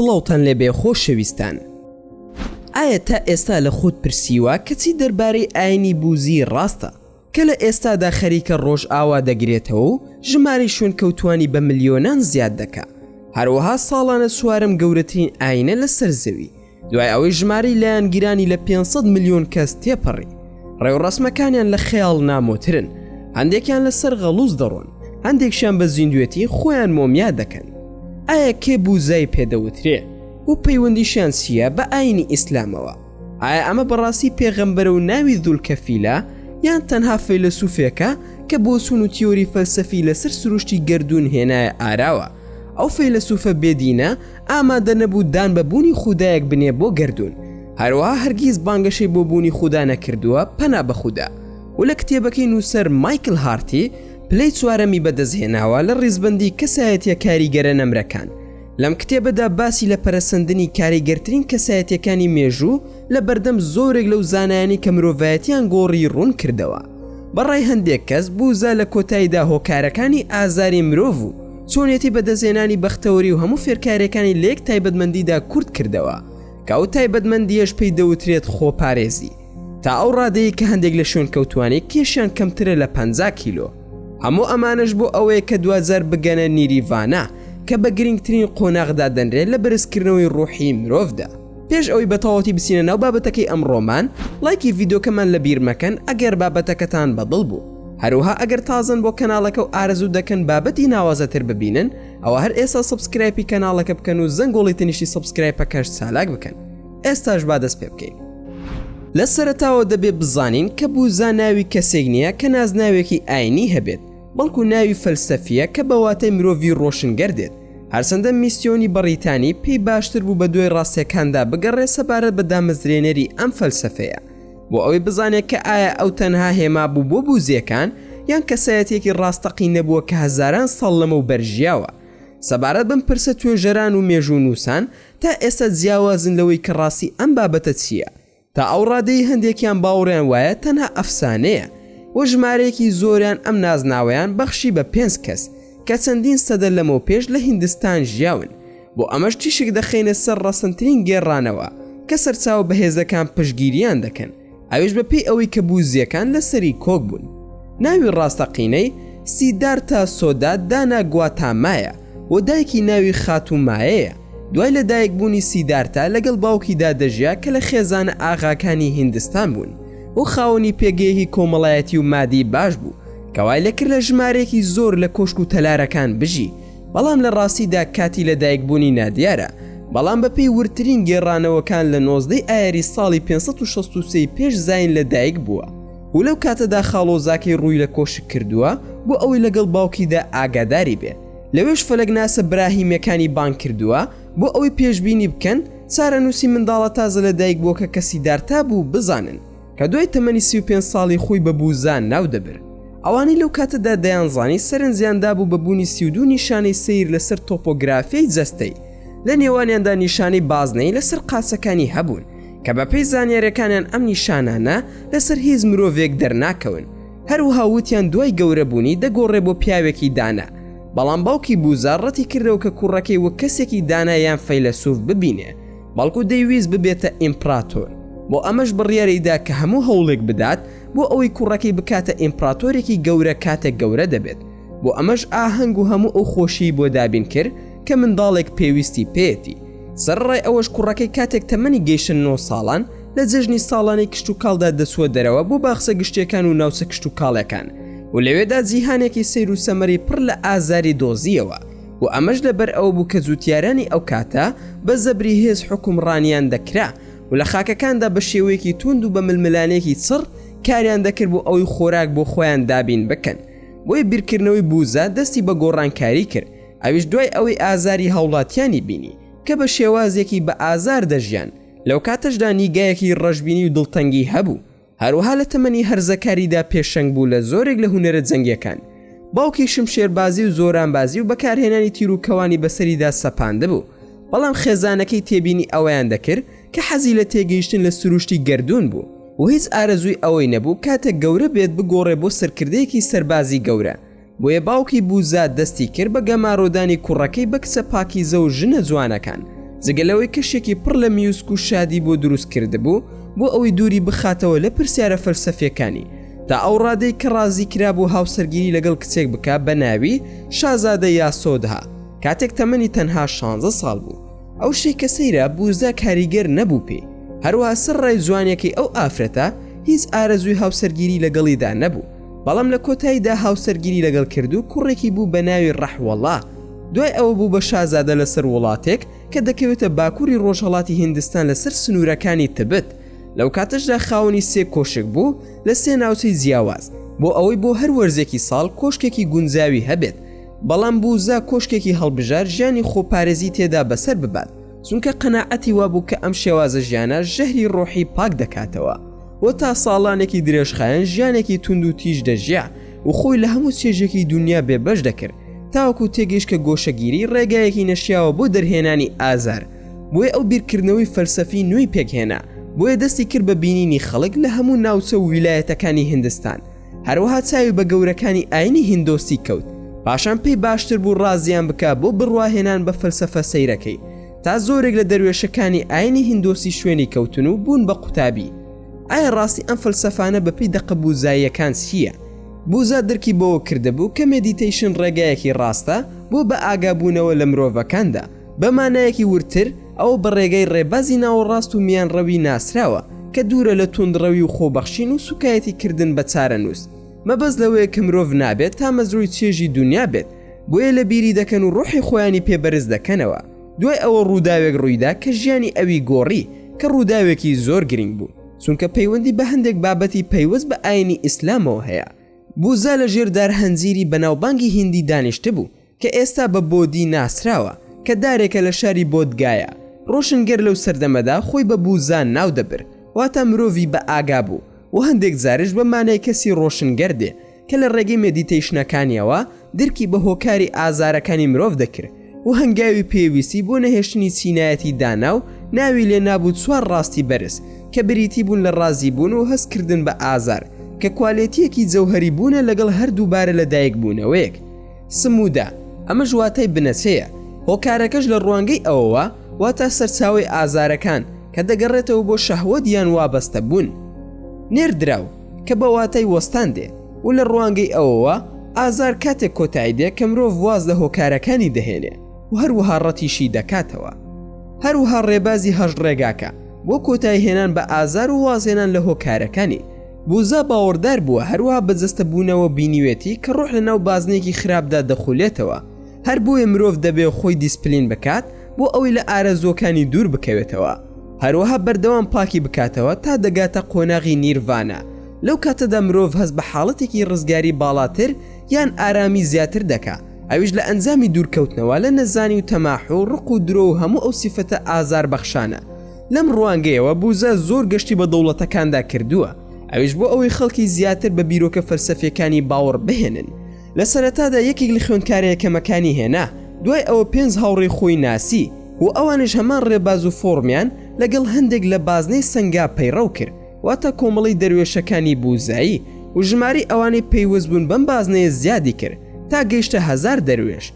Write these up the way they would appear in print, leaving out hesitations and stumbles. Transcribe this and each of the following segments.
سڵاوتان لێبێ خۆشەویستان. ئایا تا ئێستا لە خۆت پرسیوە کە چی دەربارەی ئاینی بوزی ڕاستە کە لە ئێستادا خەریکە ڕۆژئاوا دەگرێتەوە و ژمارەی شوێنکەوتوانی بە ملیۆنان زیاد دەکا هەروەها ساڵانە چوارەم گەورەترین ئاینە لەسەر زەوی دوای ئەوەی ژمارەی لایەنگرانی لە 500 ملیۆن کەس تێپەڕی. ڕێوڕەسمەکانیان لە خەیاڵ نامۆترن، هەندێکیان لەسەر غەڵوز دەڕۆن، هەندێکشیان بە زیندوێتی خۆیان مۆمیا دەکەن. ئایا کێ بوزای پێ دەوترێ و پەیوەندیشیان چییە بە ئایینی ئیسلامەوە؟ ئایا ئەمە بەڕاستی پێغەمبەرە و ناوی زولکەفیلە یان تەنها فەیلەسوفێکە کە بۆچوون و تیۆری فەلسەفی لەسەر سروشتی گەردوون هێنایە ئاراوە؟ ئەو فەیلەسوفە بێدینە ئامادە نەبوو دان بە بوونی خودایەک بنێ بۆ گەردوون، هەروەها هەرگیز بانگەشەی بۆ بوونی خودا نەکردووە پەنا بە خودا، و لە کتێبەکەی نووسەر مایکل هارتی پلەی چوارەمی بەدەستهێناوە لە ڕیزبەندی کەسایەتیە کاریگەرە نەمرەکان. لەم کتێبەدا باسی لە پەرەسەندنی کاریگەرترین کەسایەتیەکانی مێژوو لە بەردەم زۆرێک لەو زانایانەی کە مرۆڤایەتیان گۆڕی ڕوون کردەوە. بە ڕای هەندێک کەس بوزا لە کۆتاییدا هۆکارەکانی ئازاری مرۆڤ و چۆنیەتی بەدەستهێنانی بەختەوەری و هەموو فێرکاریەکانی لە یەک تایبەتمەندیدا کورت کردەوە کە ئەو تایبەتمەندیەش پێی دەوترێت خۆپارێزی تا ئەو ڕادەیەی کە هەندێک لە شوێنکەوتوانی کێشیان کەمترە لە 50 کیلۆ. هەموو ئەمانەش بۆ ئەوەیە کە دواجار بگەنە نیریڤانا کە بە گرنگترین قۆناغ دادەنرێت لە بەرزکردنەوەی ڕۆحی مرۆڤدا. پێش ئەوەی بەتەواوەتی بچینە ناو بابەتەکەی ئەمڕۆمان، ڵایکی ڤیدۆکەمان لەبیر مەکەن ئەگەر بابەتەکەتان بەدڵ بوو. هەروەها ئەگەر تازەن بۆ کەناڵەکە و ئارەزوو دەکەن بابەتی ناوازەتر ببینن ئەوا هەر ئێستا subscribe ی کەناڵەکە بکەن و زەنگۆڵی تەنیشتی subscribe ەکەش چالاک بکەن. ئێستاش با دەست پێ بکەین. لە سەرەتاوە دەبێ بزانین کە بوزا ناوی کەسێک نییە کە نازناوێکی ئاینی هەبێت، بەڵکو ناوی فەلسەفییە کە بە واتای مرۆڤی ڕۆشنگەر دێت. هەرچەندە میسیۆنی بەڕیتانی پێی باشتر بوو بە دوای ڕاستیەکاندا بگەڕێ سەبارەت بە دامەزرێنەری ئەم فەلسەفەیە، بۆ ئەوەی بزانێت کە ئایا ئەو تەنها هێما بوو بۆ بوزییەکان یان کەسایەتییەکی ڕاستەقینە بووە کە هەزاران ساڵ لەمەوبەر ژیاوە. سەبارەت بەم پرسە توێژەران و مێژوونووسان تا ئێستا جیاوازن لەوەی کە ڕاستی ئەم بابەتە چییە، تا ئەو ڕادەی هەندێکیان باوەڕیان وایە تەنها ئەفسانەیە و ژمارەیەکی زۆریان ئەم نازناوەیان بەخشی بە پێنج کەس کە چەندین سەدە لەمەوپێش لە هیندستان ژیاون، بۆ ئەمەش تیشک دەخەینە سەر ڕەسەنترین گێڕانەوە کە سەرچاوە بەهێزەکان پشتگیریان دەکەن. ئەویش بە پێی ئەوەی کە بوزییەکان لەسەری کۆک بوون. ناوی ڕاستەقینەی، سیدارتا سۆدا دانا گواتامایە، و دایکی ناوی خاتوو مایەیە. دوای لە دایک بوونی سیدارتا لەگەڵ باوکیدا دەژیا کە لە خێزانە ئاغاکانی هیندستان بوون و خاوەنی پێگەیەکی کۆمەڵایەتی و مادی باش بوو کە وای لێکرد لە ژمارەیەکی زۆر لە کۆشک و تەلارەکان بژی بەڵام لە ڕاستیدا کاتی لە دایک بوونی نادیارە بەڵام بە پێی وردترین گێڕانەوەکان لە 19 ئایاری ساڵی 563 پێش زاین لە دایک بووە و لەو کاتەدا خاڵۆزاکەی ڕووی لە کۆشک کردووە بۆ ئەوەی لەگەڵ باوکیدا ئاگاداری بێ لەوێش فەلەکناسە براهیمیەکانی بانگ کردووە بۆ ئەوەی پێشبینی بکەن چارەنووسی منداڵە تازە لە دایک بووەکە کە سیدارتا بوو بزانن کە دوای تەمەنی 35 ساڵی خۆی بە بوزا ناو دەبرد. ئەوانەی لەو کاتەدا دەیانزانی سەرنجیان دابوو بە بوونی 32 نیشانەی سەیر لەسەر تۆپۆگرافیای جەستەی، لە نێوانیاندا نیشانەی بازنەیی لەسەر قاچەکانی هەبوون، کە بەپێی زانیاریەکانیان ئەم نیشانانە لەسەر هیچ مرۆڤێک دەرناکەون. هەروەها وتیان دوای گەورەبوونی دەگۆڕێ بۆ پیاوێکی دانا، بەڵام باوکی بوزا ڕەتی کردەوە کە کوڕەکەی وەک کەسێکی دانا یان فەیلەسوف ببینێ، بەڵکو دەیویست ببێتە ئیمپراتۆر، بۆ ئەمەش بڕیاری دا کە هەموو هەوڵێک بدات بۆ ئەوەی کوڕەکەی بکاتە ئیمپراتۆرێکی گەورە کاتێک گەورە دەبێت، بۆ ئەمەش ئاهەنگ و هەموو ئەو خۆشیی بۆ دابین کرد کە منداڵێک پێویستی پێیەتی. سەرەڕای ئەوەش کوڕەکەی کاتێک تەمەنی گەیشتە نۆ ساڵان لە جەژنی ساڵانەی کشتوکاڵدا دەچووە دەرەوە بۆ باخچە گشتیەکان و ناوچە کشتوکاڵیەکان و لەوێدا جیهانێکی سەیر و سەمەرەی پڕ لە ئازاری دۆزییەوە و ئەمەش لەبەر ئەوە بوو کە جوتیارانی ئەو کاتە بە زەبری هێز حوکمڕانیان دەکرا و لە خاکەکاندا بە شێوەیەکی توند و بە ململانێکی چڕ کاریان دەکرد بۆ ئەوەی خۆراک بۆ خۆیان دابین بکەن بۆیە بیرکردنەوەی بوزا دەستی بە گۆڕانکاری کرد ئەویش دوای ئەوەی ئازاری هاوڵاتیانی بینی کە بە شێوازێکی بە ئازار دەژیان لەو کاتەشدا نیگایەکی ڕەشبینی و دڵتەنگی هەبوو هەروەها لە تەمەنی هەرزەکاریدا پێشەنگ بوو لە زۆرێک لە هونەرە جەنگیەکان. باوکی شمشێربازی و زۆرانبازی و بەکارهێنانی تیر و کەوانی بەسەریدا سەپاندبوو، بەڵام خێزانەکەی تێبینی ئەوەیان دەکرد کە حەزی لە تێگەیشتن لە سروشتی گەردوون بوو و هیچ ئارەزووی ئەوەی نەبوو کاتێک گەورە بێت بگۆڕێ بۆ سەرکردەیەکی سەربازی گەورە. بۆیە باوکی بوزا دەستی کرد بە گەمارۆدانی کوڕەکەی بە کچە پاکیزە و ژنە جوانەکان. جگە لەوەی کەشێکی پڕ لە میوزک و شادی بۆ دروست کردبوو بۆ ئەوەی دووری بخاتەوە لە پرسیارە فەلسەفیەکانی تا ئەو ڕادەی کە ڕازی کرابوو هاوسەرگیری لەگەڵ کچێک بکا بە ناوی شازادە یاسۆدها کاتێک تەمەنی تەنها شانزە ساڵ بوو. ئەو شتەی کە سەیرە بوزا کاریگەر نەبوو پێی، هەروەها سەرڕای جوانیەکەی ئەو ئافرەتە هیچ ئارەزووی هاوسەرگیری لەگەڵیدا نەبوو، بەڵام لە کۆتاییدا هاوسەرگیری لەگەڵ کرد و کوڕێکی بوو بە ناوی ڕەحوەڵا، دوای ئەوە بوو بە شازادە لەسەر وڵاتێک کە دەکەوێتە باکووری ڕۆژهەڵاتی هیندستان لەسەر سنوورەکانی تبت، لەو کاتەشدا خاوەنی سێ کۆشک بوو لە سێ ناوچەی جیاواز، بۆ ئەوەی بۆ هەر وەرزێکی ساڵ کۆشکێکی گونجاوی هەبێت. بەڵام بوزا کۆشکێکی هەڵبژارد ژیانی خۆپارێزی تێدا بەسەر ببات، چونکە قەناعەتی وابوو کە ئەم شێوازە ژیانە ژەهری ڕۆحی پاک دەکاتەوە و تا ساڵانێکی درێژخایەن ژیانێکی توند و تیژ دەژیا و خۆی لە هەموو چێژێکی دونیا بێبەش دەکرد تاوەکو تێگەیشت کە گۆشەگیری ڕێگایەکی نەشیاوە بۆ دەرهێنانی ئازار بۆیە ئەو بیرکردنەوەی فەلسەفی نوێی پێکهێنا بۆیە دەستی کرد بە بینینی خەڵک لە هەموو ناوچە و ویلایەتەکانی هیندستان هەروەها چاوی بە گەورەکانی ئاینی هیندۆسی کەوت، پاشان پێی باشتر بوو ڕازیان بکا بۆ بڕواهێنان بە فەلسەفە سەیرەکەی، تا زۆرێک لە دەروێشەکانی ئاینی هیندۆسی شوێنی کەوتن و بوون بە قوتابی. ئایا ڕاستی ئەم فەلسەفانە بەپێی دەقە بوزاییەکان چییە؟ بوزا درکی بەوە کردبوو کە meditation ڕێگایەکی ڕاستە بۆ بەئاگابوونەوە لە مرۆڤەکاندا، بە مانایەکی وردتر، ئەوە بە ڕێگای ڕێبازی ناوەڕاست و میانڕەوی ناسراوە، کە دوورە لە توندڕەوی و خۆبەخشین و سوکایەتی کردن بە چارەنووس. مەبەست لەوەیە کە مرۆڤ نابێت تامەزرۆی چێژی دونیا بێت، بۆیە لە بیری دەکەن و ڕۆحی خۆیانی پێ بەرز دەکەنەوە. دوای ئەوە ڕووداوێک ڕوویدا کە ژیانی ئەوی گۆڕی، کە ڕووداوێکی زۆر گرینگ بوو، چونکە پەیوەندی بە هەندێک بابەتی پەیوەست بە ئاینی ئیسلامەوە هەیە. بوزا لە ژێر دار هەنجیری بەناوبانگی هیندی دانیشتبوو، کە ئێستا بە بۆدی ناسراوە، کە دارێکە لە شاری بۆدگایا. ڕۆشنگەر لەو سەردەمەدا خۆی بە بوزا ناو دەبرد، واتە مرۆڤی بە ئاگا بوو، و هەندێک جاریش بە مانای کەسی ڕۆشنگەر دێ، کە لە ڕێگەی meditation ەکانیەوە درکی بە هۆکاری ئازارەکانی مرۆڤ دەکرد و هەنگاوی پێویستی بۆ نەهێشتنی چینایەتی دانا و ناوی لێ نابوو چوار ڕاستی بەرز کە بریتی بوون لە ڕازی بوون و هەست کردن بە ئازار کە کوالێتییەکی جەوهەری بوونە لەگەڵ هەر دووبارە لەدایک بوونەوەیەک. سمودا، ئەمەش واتای بنەچەیە، هۆکارەکەش لە ڕوانگەی ئەوەوە واتا سەرچاوەی ئازارەکان کە دەگەڕێتەوە بۆ شەهوەت یان وابەستە بوون. نێردراو، کە بە واتای وەستان دێ و لە ڕوانگەی ئەوەوە ئازار کاتێک کۆتایی دێ کە مرۆڤ واز لە هۆکارەکانی دەهێنێ و هەروەها ڕەتیشی دەکاتەوە. هەروەها ڕێبازی هەشت ڕێگاکە بۆ کۆتایی هێنان بە ئازار و وازهێنان لە هۆکارەکانی. بوزا باوەڕدار بووە هەروەها بە جەستە بوونەوە بینیوێتی کە ڕۆح لەناو بازنەیەکی خراپدا دەخولێتەوە، هەر بۆیە مرۆڤ دەبێ خۆی دیسپلین بکات بۆ ئەوەی لە ئارەزووەکانی دوور بکەوێتەوە، هەروەها بەردەوام پاکی بکاتەوە تا دەگاتە قۆناغی نیرڤانا، لەو کاتەدا مرۆڤ هەست بە حاڵەتێکی ڕزگاری باڵاتر یان ئارامی زیاتر دەکا، ئەویش لە ئەنجامی دوورکەوتنەوە لە نەزانی و تەماح و ڕق و درۆ و هەموو ئەو سیفەتە ئازاربەخشانە. لەم ڕوانگەیەوە بوزا زۆر گەشتی بە دەوڵەتەکاندا کردووە، ئەویش بۆ ئەوەی خەڵکی زیاتر بە بیرۆکە فەلسەفیەکانی باوەڕ بهێنن. لە سەرەتادا یەکێک لە خوێندکارە یەکەمەکانی هێنا، دوای ئەوە پێنج هاوڕێی خۆی ناسی و ئەوانیش هەمان ڕێباز و فۆڕمیان لەگەڵ هەندێک لە بازنەی سەنگا پەیڕەو کرد، واتە کۆمەڵەی دەروێشەکانی بوزایی، و ژمارەی ئەوانەی پەیوەست بوون بەم بازنەیە زیادی کرد تا گەیشتە هەزار دەروێش.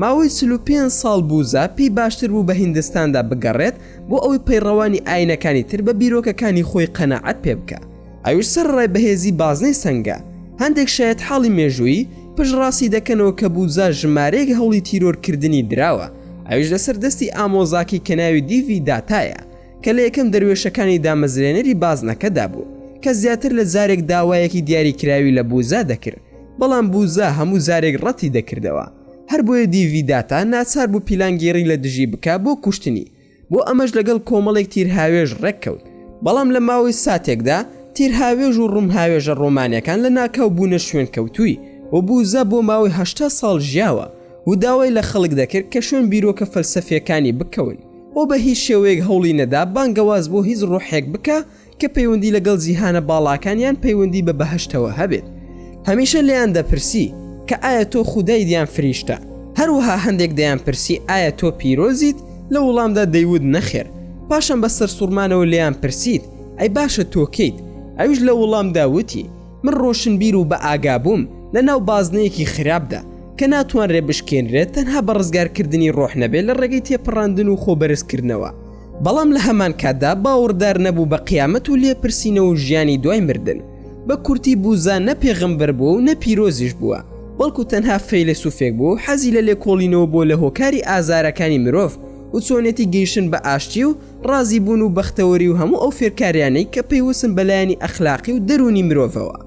ماوەی 45 ساڵ بوزا پێی باشتر بوو بە هیندستاندا بگەڕێت بۆ ئەوەی پەیڕەوانی ئاینەکانی تر بە بیرۆکەکانی خۆی قەناعەت پێ بکا، ئەویش سەرەڕای بەهێزی بازنەی سەنگا. هەندێک شایەتحاڵی مێژوویی پشتڕاستی دەکەنەوە کە بوزا ژمارەیەک هەوڵی تیرۆرکردنی دراوە، ئەویش لەسەر دەستی ئامۆزاکەی کە ناوی دیڤی داتایە، کە لە یەکەم دەروێشەکانی دامەزرێنەری بازنەکەدا بوو، کە زیاتر لە جارێک داوایەکی دیاریکراوی لە بوزا دەکرد، بەڵام بوزا هەموو جارێک ڕەتی دەکردەوە. هەر بۆیە دیڤی داتا ناچار بوو پیلانگێڕی لە دژی بکا بۆ کوشتنی، بۆ ئەمەش لەگەڵ کۆمەڵێک تیرهاوێژ ڕێککەوت، بەڵام لە ماوەی ساتێکدا تیرهاوێژ و ڕمهاوێژە ڕۆمانیەکان لە ناکاو بوونە شوێنکەوتووی و بوزا بۆ ماوەی 80 ساڵ ژیاوە و داوای لە خەڵک دەکرد کە شوێن بیرۆکە فەلسەفیەکانی بکەون و بە هیچ شێوەیەک هەوڵی نەدا بانگەواز بۆ هیچ ڕۆحێک بکا کە پەیوەندی لەگەڵ جیهانە باڵاکان یان پەیوەندی بە بەهەشتەوە هەبێت. هەمیشە لێیان دەپرسی کە ئایا تۆ خودایت یان فریشتە؟ هەروەها هەندێک دەیانپرسی ئایا تۆ پیرۆزیت؟ لە وڵامدا دەیوت نەخێر. پاشان بە سەرسوڕمانەوە لێیان پرسیت ئەی باشە تۆ کێیت؟ ئەویش لە وڵامدا وتی من ڕۆشنبیر و بەئاگابووم لەناو بازنەیەکی خراپدا. کە ناتوانرێت بشکێنرێت تەنها بە ڕزگارکردنی ڕۆح نەبێت لە ڕێگەی تێپەڕاندن و خۆبەرزکردنەوە، بەڵام لە هەمان کاتدا باوەڕدار نەبوو بە قیامەت و لێپرسینەوە و ژیانی دوای مردن. بە کورتی بوزا نە پێغەمبەر بووە و نە پیرۆزیش بووە، بەڵکو تەنها فەیلەسوفێک بووە و حەزی لە لێکۆڵینەوە بووە لە هۆکاری ئازارەکانی مرۆڤ و چۆنێتی گەیشتن بە ئاشتی و ڕازیبوون و بەختەوەری و هەموو ئەو فێرکاریانەی کە پەیوەستن بە لایەنی ئەخلاقی و دەروونی مرۆڤەوە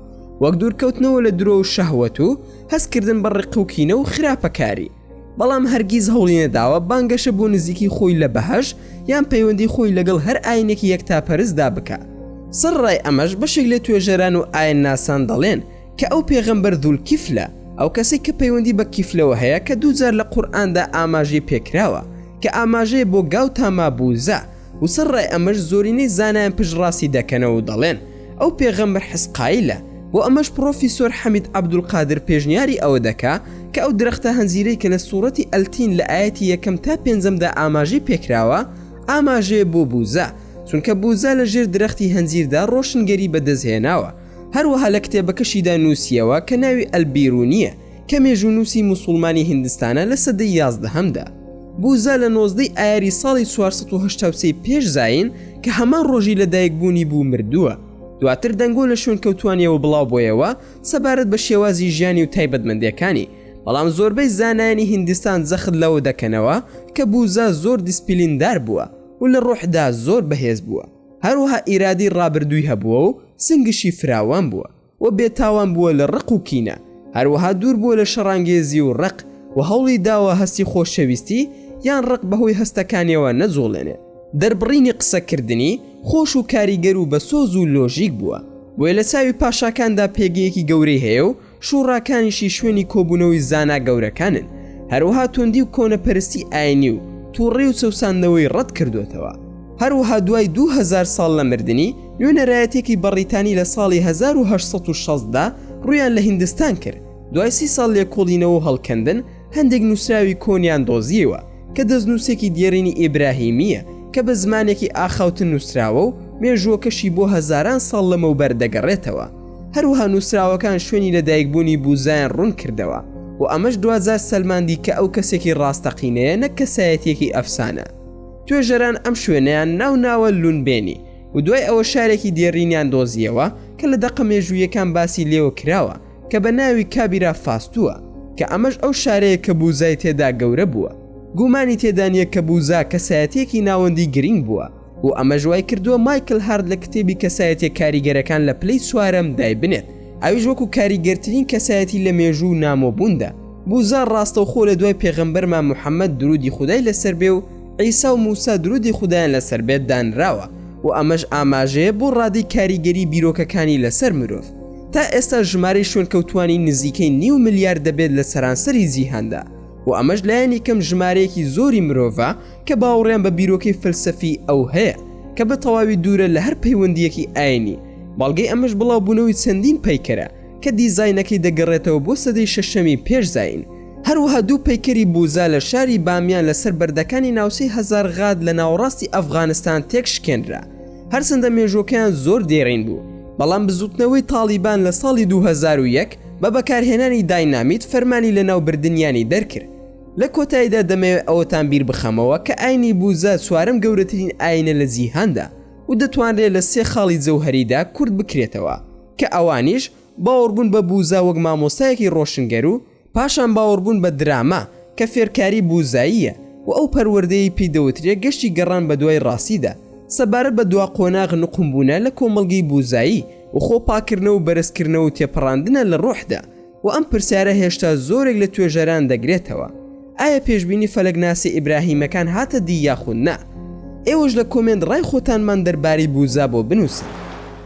وەک دوورکەوتنەوە لە درۆ و شەهوەت و هەستکردن بە ڕق و کینە و خراپەکاری. بەڵام هەرگیز هەوڵی نەداوە بانگەشە بۆ نزیکی خۆی لە بەهەشت یان پەیوەندی خۆی لەگەڵ هەر ئاینێکی یەکتاپەرستدا بکا. سەرەڕای ئەمەش بەشێک لە توێژەران و ئاینناسان دەڵێن کە ئەو پێغەمبەر ذوالکفلە، ئەو کەسەی کە پەیوەندی بە کیفلەوە هەیە کە دووجار لە قورئاندا ئاماژەی پێکراوە کە ئاماژەیە بۆ گاوتاما بوزا، و سەرەڕای ئەمەش زۆرینەی زانایان پشتڕاستی دەکەنەوە و دەڵێن ئەو پێغەمبەر حزقایلە، بۆ ئەمەش پڕۆفیسۆر حەمید عەبدولقادر پێشنیاری ئەوە دەکا کە ئەو درەختە هەنجیرەی کە لە سوڕەتی ئەلتین لە ئایەتی یەکەم تا پێنجەمدا ئاماژەی پێکراوە ئاماژەیە بۆ بوزا، چونکە بوزا لە ژێر درەختی هەنجیردا ڕۆشنگەری بەدەستهێناوە، هەروەها لە کتێبەکەشیدا نووسیەوە کە ناوی ئەلبیرونییە کە مێژوونووسی موسوڵمانی هیندستانە لە سەدەی یازدەهەمدا. بوزا لە 19 ی ئایاری ساڵی 483 پێش زایین کە هەمان ڕۆژی لەدایکبوونی بوو مردووە. دواتر دەنگۆ لە شوێنکەوتووانیەوە بڵاوبۆیەوە سەبارەت بە شێوازی ژیانی و تایبەتمەندییەکانی، بەڵام زۆربەی زانایانی هیندستان جەخت لەوە دەکەنەوە کە بوزا زۆر دیسپلیندار بووە و لە ڕۆحدا زۆر بەهێز بووە. هەروەها ئیرادەی ڕابردووی هەبووە و سنگشی فراوان بووە و بێتاوان بووە لە ڕق و کینە، هەروەها دوور بووە لە شەڕانگێزی و ڕق و هەوڵی داوە هەستی خۆشەویستی یان ڕق بەهۆی هەستەکانیەوە نەجوڵێنێ. دەربڕینی قسەکردنی خۆش و کاریگەر و بەسۆز و لۆژیک بووە، بۆیە لە چاوی پاشاکاندا پێگەیەکی گەورەی هەیە و شوڕاکانیشی شوێنی کۆبوونەوەی زانا گەورەکانن، هەروەها توندی و کۆنەپەرستی ئاینی و توڕەی و چەوساندنەوەی ڕەت کردۆتەوە. هەروەها دوای 2000 ساڵ لە مردنی، نوێنەرایەتیەکی بەڕیتانی لە ساڵی 1860 دا ڕوویان لە هیندستان کرد، دوای سی ساڵ لێکۆڵینەوە و هەڵکەندن، هەندێک نووسراوی کۆنیان دۆزیەوە کە دەستنووسێکی دێرینی ئیبراهیمییە کە بە زمانێکی ئاخاوتن نووسراوە و مێژووەکەشی بۆ هەزاران ساڵ لەمەوبەر دەگەڕێتەوە. هەروەها نووسراوەکان شوێنی لەدایکبوونی بوزایان ڕوون کردەوە و ئەمەش دواجار سەلماندی کە ئەو کەسێکی ڕاستەقینەیە نەک کەسایەتییەکی ئەفسانە. توێژەران ئەم شوێنەیان ناو ناوە لونبێنی و دوای ئەوە شارێکی دێرینیان دۆزییەوە کە لە دەقە مێژووییەکان باسی لێوە کراوە کە بە ناوی کابیرا فاستووە کە ئەمەش ئەو شارەیە کە بوزای تێدا گەورە بووە. گومانی تێدا نییە کە بوزا کەسایەتییەکی ناوەندی گرینگ بووە و ئەمەش وای کردووە مایکل هارت لە کتێبی کەسایەتیە کاریگەرەکان لە پلەی چوارەم دایبنێت ئەویش وەکو کاریگەرترین کەسایەتی لە مێژوو و نامۆبووندا. بوزا ڕاستەوخۆ لە دوای پێغەمبەرمان محەمەد درودی خودای لەسەر بێ و عیسا و موسا درودی خودایان لەسەر بێت دانراوە و ئەمەش ئاماژەیە بۆ ڕادەی کاریگەری بیرۆکەکانی لەسەر مرۆڤ. تا ئێستا ژمارەی شوێنکەوتووانی نزیکەی نیو ملیار دەبێت لە سەرانسەری جیهاندا و ئەمەش لایەنی کەم ژمارەیەکی زۆری مرۆڤە کە باوەڕیان بە بیرۆکەی فەلسەفی ئەو هەیە کە بە تەواوی دوورە لە هەر پەیوەندییەکی ئاینی، بەڵگەی ئەمەش بڵاوبوونەوەی چەندین پەیکەرە کە دیزاینەکەی دەگەڕێتەوە بۆ سەدەی شەشەمی پێش زایین. هەروەها دوو پەیکەری بوزا لە شاری بامیان لەسەر بەردەکانی ناوچەی هەزارغات لە ناوەڕاستی ئەفغانستان تێکشکێنرا. هەرچەندە مێژووەکەیان زۆر دێرین بوو، بەڵام بزووتنەوەی تاڵیبان لە ساڵی 2001 بە بەکارهێنانی داینامیت فەرمانی لەناوبردنیانی دەرکرد. لە کۆتاییدا دەمەوێت ئەوەتان بیر بخەمەوە کە ئاینی بوزا چوارەم گەورەترین ئاینە لە جیهاندا و دەتوانرێت لە سێ خاڵی جەوهەریدا کورت بکرێتەوە کە ئەوانیش، باوەڕبوون بە بوزا وەک مامۆستایەکی ڕۆشنگەر و پاشان باوەڕبوون بە دراما کە فێرکاری بوزاییە و ئەو پەروەردەیەی پێی دەوترێ گەشتی گەڕان بەدوای ڕاستیدا سەبارەت بە دوا قۆناغ نوقمبوونە لە کۆمەڵگەی بوزایی و خۆ پاککردنەوە و بەرزکردنەوە و تێپەڕاندنە لە ڕۆحدا و ئەم پرسیارە هێشتا زۆرێک لە توێژەران دەگرێتەوە ئایا پێشبینی فەلەکناسی ئیبراهیمەکان هاتە دی یاخود نا؟ ئێوەش لە comment ڕای خۆتانمان دەربارەی بوزا بۆ بنوسن.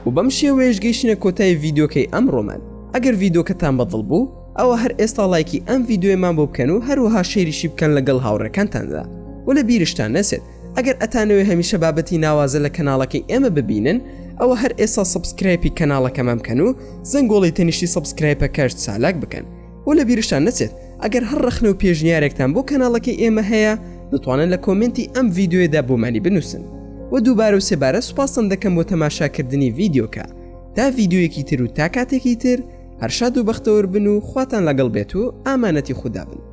و بەم شێوەیەش گەیشتینە کۆتای ڤیدیۆکەی ئەمڕۆمان ئەگەر ڤیدیۆکەتان بەدڵ بوو ئەوە هەر ئێستا ڵایکی ئەم ڤیدیۆیەمان بۆ بکەن و هەروەها share یشی بکەن لەگەڵ هاوڕێکانتاندا و لە بیرشتان نەچێت ئەگەر ئەتانەوێ هەمیشە بابەتی ناوازە لە کەناڵەکەی ئێمە ببینن ئەوە هەر ئێستا subscribe ی کەناڵەکەمان بکەن و زەنگۆڵی تەنیشتی subscribe ەکەش چالاک بکەن و لە بیرشتان نەچێت ئەگەر هەر ڕەخنە و پێشنیارێکتان بۆ کەناڵەکەی ئێمە هەیە دەتوانن لە comment ی ئەم ڤیدیۆیەدا بۆمانی بنووسن و دووبارە و سێبارە سوپاستان دەکەم بۆ تەماشاکردنی ڤیدیۆکە تا ڤیدیۆیەکی تر و تا کاتێکی تر. هەر شاد و بەختەوەر بن و خواتان لەگەڵ بێت و ئامانەتی خودا بن.